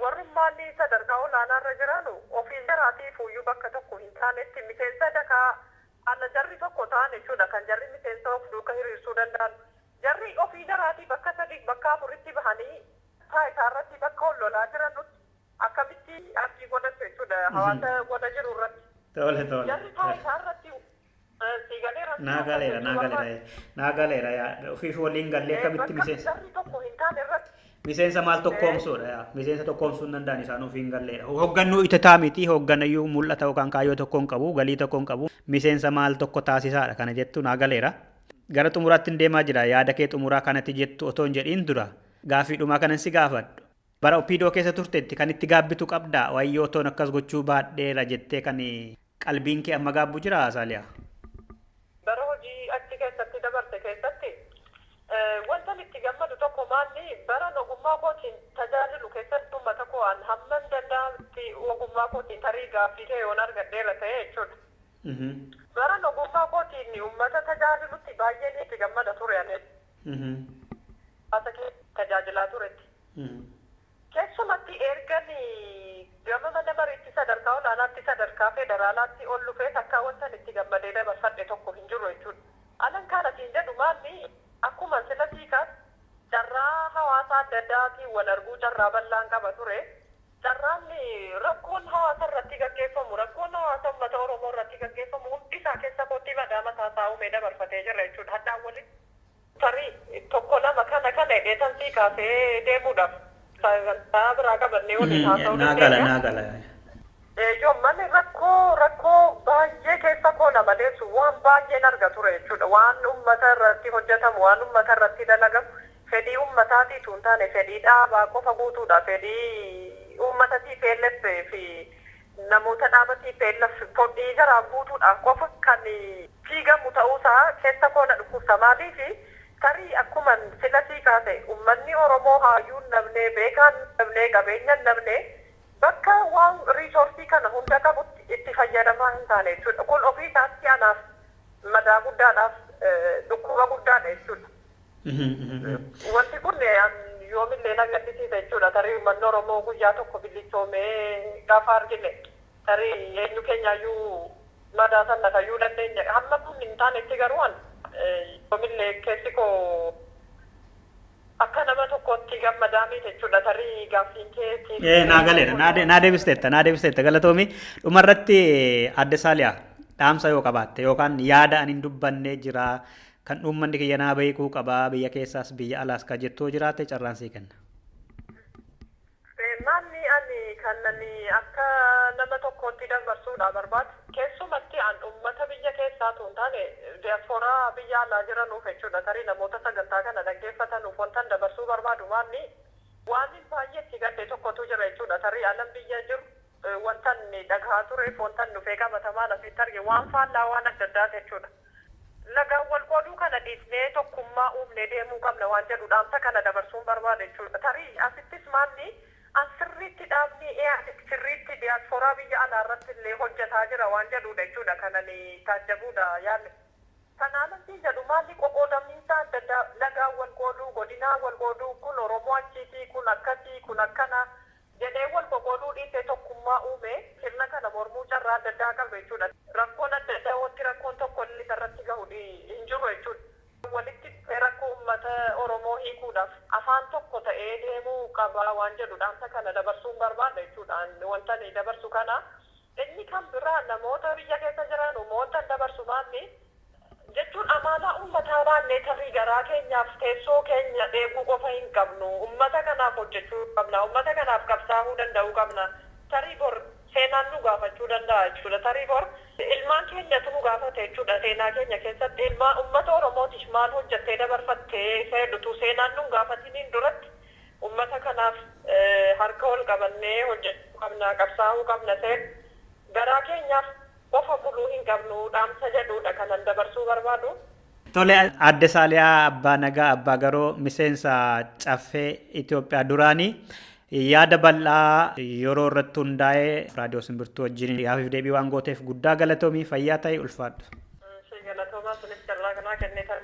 S5: Warrummaan sadarkaa olaanaarra jiranu ofii jaraatiif iyyuu bakka tokko hin taanetti miseensa dakaa ala jarri tokko ta'an jechuudha kan jarri miseensa of duuka hiriirsuu danda'an. Jarri ofii jaraatii bakka sadii bakka afuritti bahanii taayitaa irratti bakka ol lolaa jiranutti akkamitti abdii godhatu jechuudha hawaasa godha jiru irratti.
S3: Tole tole.
S5: Jarri taayitaa irratti si galeera.
S3: Naa galeera naa galeera naa galeera yaa ofiif waliin gallee akkamitti miseensa.
S5: Jarri tokko hin taane irratti.
S3: Miseensa maal tokkoomsuudha yaa miseensa tokkoomsuu hin danda'an isaan ofii hin galleedha. Hoggannuu itataa miti hoogganayyuu mul'ata yookaan kaayyoo tokko hin qabu galii tokko hin qabu miseensa maal tokko taasisaadha kana jettu naa galeera. Gara xumuraatti hin deemaa jira yaada kee xumuraa kanatti jettu otoo hin jedhiin dura gaaffii dhumaa kanan si gaafadhu. Bara OPDO keessa turtetti kan itti gaabbitu qabdaa wayyoo otoon akkas gochuu baadheera jettee kan qalbiin kee amma gaabbu jira Saaliyaa.
S5: Bara hojii achi keessatti dabarte keessatti wanta itti gammadu tokko maalli bara ogummaa kootiin tajaajilu keessatti uummata koo an hamman danda'amutti ogummaa kootiin tarii gaaffii ta'e yoon argadheera ta'e jechuudha. Bara ogummaa kootiin uummata tajaajilutti baay'een itti gammada ture ani. Hawaasa keessa tajaajilaa turetti. Keessumatti ergan gama mana mariitti sadarkaa olaanaatti sadarkaa federaalaatti ol dhufee takka wanta itti gammadee dabarfadhe tokko hin jiru jechuudha. Alan kanatiin jedhu maalli akkuma sila siikaas carraa hawaasa adda addaatiin wal arguu carraa bal'aan qaba ture. Carraan rakkoon hawaasa irratti gaggeeffamu rakkoon hawaasa uummata Oromoo irratti gaggeeffamu hundi isaa keessa kootti madaa mataa isaa uumee dabarfatee jira jechuudha. Haddaan walitti tarii tokko lama kana kana hidhee tan sii kaasee deemuudhaaf sagantaa biraa qabannee waliin haasa'uu
S3: Naa gala
S5: dandeenya.
S3: naa gala.
S5: Ijoolleen rakkoo baay'ee keessa koo na maleessu waan baay'een arga ture jechuudha. Waan uummata irratti hojjetamu, waan uummata irratti dalagamu fedhii uummataatiitu hin taane fedhii dhaabaa qofa guutuudha. Fedhii uummata TPLF fi namoota dhaaba TPLF fedhii jaraa guutuudhaaf qofa kan fiigamu ta'uusaa keessa koo na dhukkubsa. Maaliifi tarii akkuma sila sii kaase uummanni Oromoo hayyuun namnee beekaan namnee qabeenyaan namnee bakka waan riisoorsii kana hunda qabutti itti fayyadamaa hin taane jechuudha. Kun ofii isaatti anaaf madaa guddaadhaaf dhukkuba guddaadha jechuudha. Wanti kun yoomillee na gaddisiisa jechuudha. Tarii uummanni Oromoo guyyaa tokko bilisoomee gaafa argine tarii eenyu keenyaayyuu madaa sana fayyuu dandeenya. Hamma kun hin taanetti garuu an yoomillee keessi koo akka nama tokkotti gammadaa miti jechuudha. Tarii gaaffiin keetii.
S3: Naa galeera naa deebisteetta naa deebisteetta galatoomi dhumarratti adde Saaliyaa dhaamsa yoo qabaatte yookaan yaada ani hin dubbanne jira kan uummanni kiyya naa beekuu qabaa biyya keessaas biyya alaas ka jettoo jiraatte carraan sii kenna.
S5: Manni ani kan ani akka nama tokkootti dabarsuudha barbaadu keessumatti an uummata biyya keessaatu hin taane diyaasfooraa biyya alaa jiranuuf jechuudha. Tarii namoota sagantaa kana dhaggeeffatanuuf wantan dabarsuu barbaadu maanni Waan baay'ee itti gadde tokkotu jira jechuudha. Tarii alan biyya jiru wanta inni dhagahaa tureef wanta inni dhufee qabatamaan asitti arge waan faallaa waan adda addaati jechuudha. Lagaan wal qooduu kana dhiisnee tokkummaa uumnee deemuu qabna waan jedhu dhaamsa kana dabarsuun barbaada jechuudha. Tarii asittis maalli an sirriitti dhaabni sirriitti diyaasporaa biyya alaa irratti illee hojjetaa jira waan jedhudha jechuudha kanan taajjabuudha yaalle. Kanaan jedhu maalli qoqqoodamiinsa adda addaa lagaan wal qooduu godinaa wal qooduu kun Oromoo achiitii kun akkasii kun akkana jedhee wal qoqqooduu dhiisee tokkummaa uume sirna kana mormuu carraa adda addaa qaba jechuudha. Rakkoon adda addaa wanti rakkoon tokko illee irratti gahu hin jiru jechuudha. Walitti dhufee rakkoo uummata Oromoo hiikuudhaaf afaan tokko ta'ee deemuu qaba waan jedhu dhaamsa kana dabarsuun barbaada jechuudha. Wanta ani dabarsu kana inni kan biraa namoota biyya keessa jiran wanta dabarsu maalli jechuun amaanaa uummataa baannee tarii garaa keenyaaf teessoo keenya eeguu qofa hin qabnu. Uummata kanaaf hojjechuu qabna. Uummata kanaaf qabsaa'uu danda'uu qabna. Tarii bor seenaan nu gaafachuu danda'a jechuudha. Tarii bor ilmaan keenyatu nu gaafate jechuudha. Seenaa keenya keessatti ilmaan uummata Oromootiif maal hojjettee dabarfattee seedutu seenaan nu gaafatiniin duratti uummata kanaaf harka ol qabannee hojjechuu qabna. Qabsaa'uu qabna seen garaa keenyaaf qofa buluu hin qabnu dhaamsa jedhudha kanan dabarsuu barbaadu.
S3: Tole, Aadde Saaliyaa Abbaa Nagaa Abbaa Garoo, miseensa Caffee Itoophiyaa duraanii, yaada bal'aa yeroo irratti hundaa'ee Raadiyoo Simbirtuu wajjin gaafiif deebii waan gooteef guddaa galatoomii, fayyaa ta'e, ulfaadhu.
S5: Galatoomaa sunis carraa kanaa kenneetan.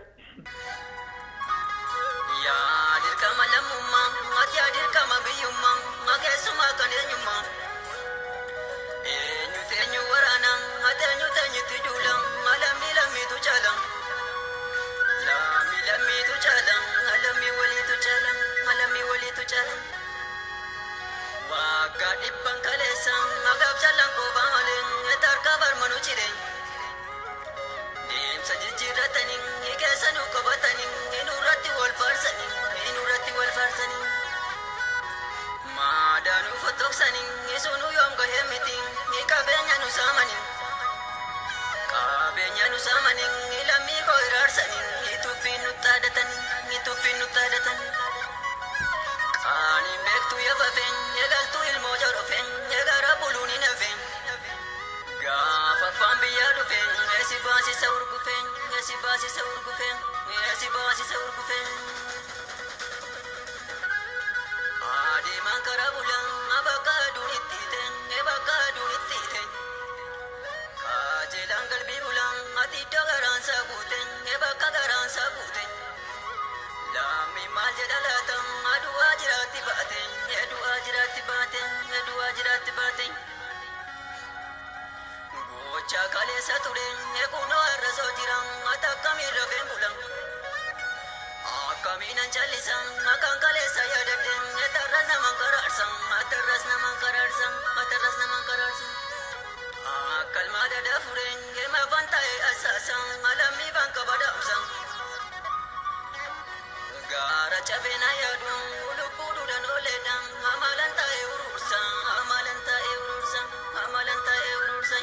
S6: Yaa dirqama lammummaa, ati yaa dirqama biyyummaa, keessumaa kan eenyummaa. Eenyu teenyu waraana, ati eenyu teenyutti duula, lammii lammiitu caala. Lammii lammiitu caala, lammii waliitu caala, lammii waliitu caala. Waggaa dhibban kaleessa, agaaf callaan koofaa malee, tarkaa barmanuu ciree. Deemsa jijjiirratanii, keessa nu qabatanii, nurratti wal faarsanii, nurratti wal faarsanii. Maadaa nu fottoqsanii, sunuu yoom gahee miti, qabeenya nu saamanii. Qabeenya nu saamanii, lammii koo iraarsanii, tuffiin nu xaadatanii, tuffiin nu xaadatanii. Qaaniin beektuu yafafeen, eegaltuu ilmoo jorofeen, gara buluun hin hafeen. Gaafa abbaan biyyaa dhufeen, si baasisa urgufeen, si baasisa urgufeen, si baasisa urgufeen. Adeemaan karaa bulan, bakka aduun itti hiite, bakka aduun itti hiite. Qajeelaan galbii bulan, ati iddoo garaansaa guute, bakka garaansaa guute. Lammii maal jedha laata, adu'aa jiraatti baate, adu'aa jiraatti baate, adu'aa jiraatti baate. Gocha kaleessa ture, kunoo har'a soo jira, ati akkamiin rafeen bula? Akkamiin an callisa, akkan kaleessa yaadadhe, tarras naman karaarsa, tarras naman karaarsa, tarras naman karaarsa. Akkalmaa dada fure, mafan ta'e asaasa, lammii banka badhaamsa. Gaara cabeen yaadu, lubbuu duudhan ooledha, amalan ta'e urursa, amalan ta'e urursa, amalan ta'e urursa.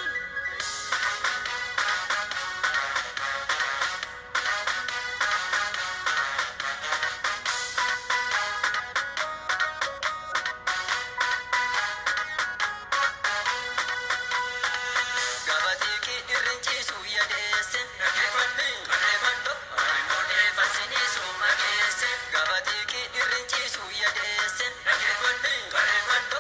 S6: Gabatii irrinciisu yadeesse, barreeffadhu, odeeffasiniisu mageesse. Gabatii irrinciisu yadeesse, barreeffadhu,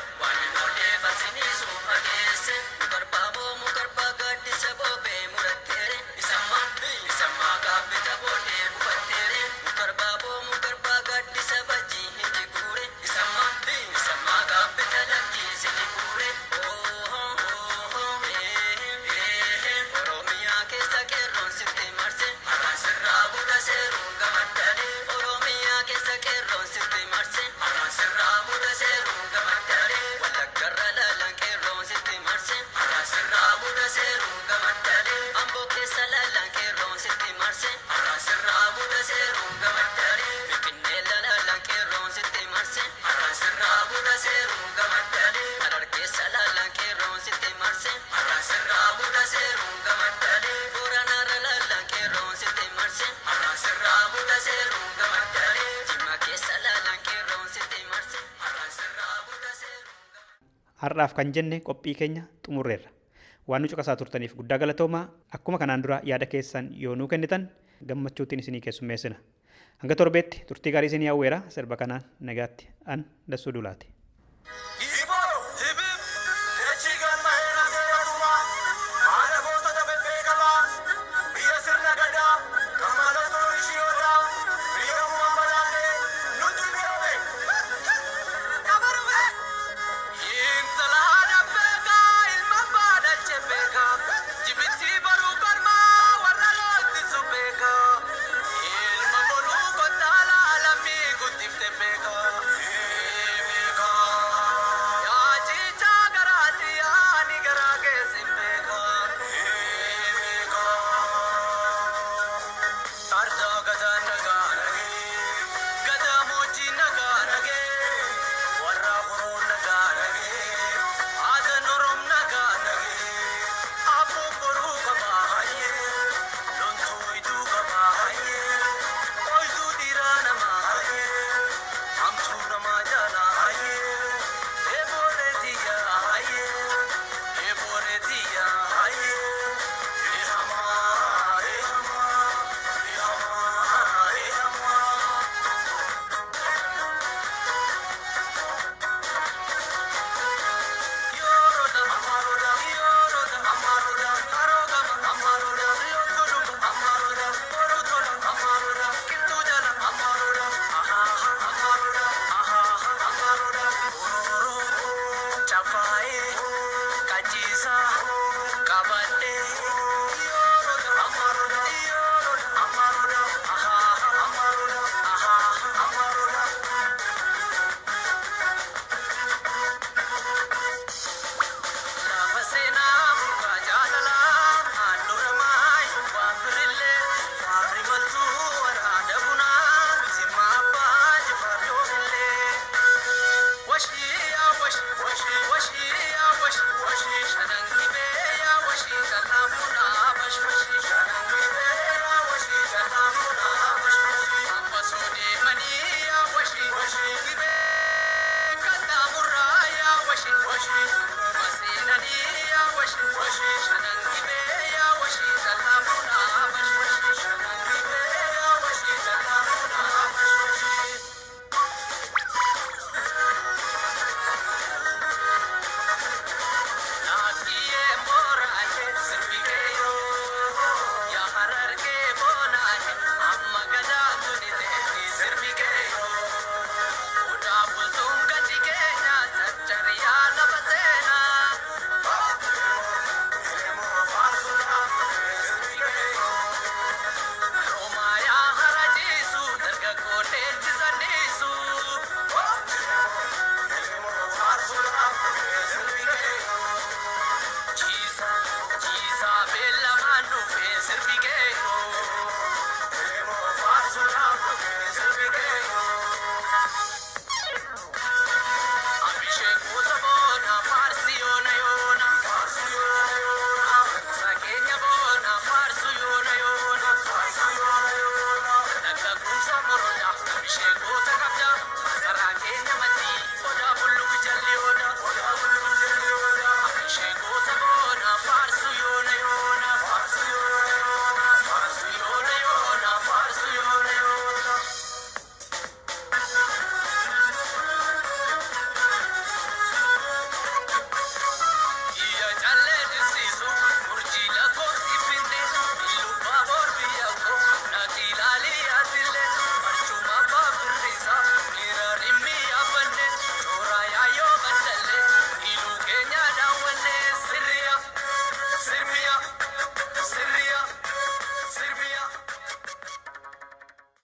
S6: odeeffasiniisu mageesse. Mukarbaaboo mukarbaa gaaddisa boobee muratteere, isammaa isammaa gaabbita boodee hubatteere. Mukarbaaboo mukarbaa gaaddisa bajjii hin jiguure, isammaa isammaa gaabbita lakkii sini guure. Oromiyaa keessa qeerroon sitti marse, har'aan sirraa buta seeruun gamaddaale. Oromiyaa keessa qeerroon sitti marse, har'aan
S3: Har'aaf kan jenne qophii keenya xumurreerra. Waan nu caqasaa turtaniif guddaa galatoomaa. Akkuma kanaan dura yaada keessan yoo nuu kennitan gammachuutiin isinii keessummeessina. Hanga torbeetti turtii gaarii isinii hawweera. Sirba kanaan nagaatti an Dassuu Duulaati.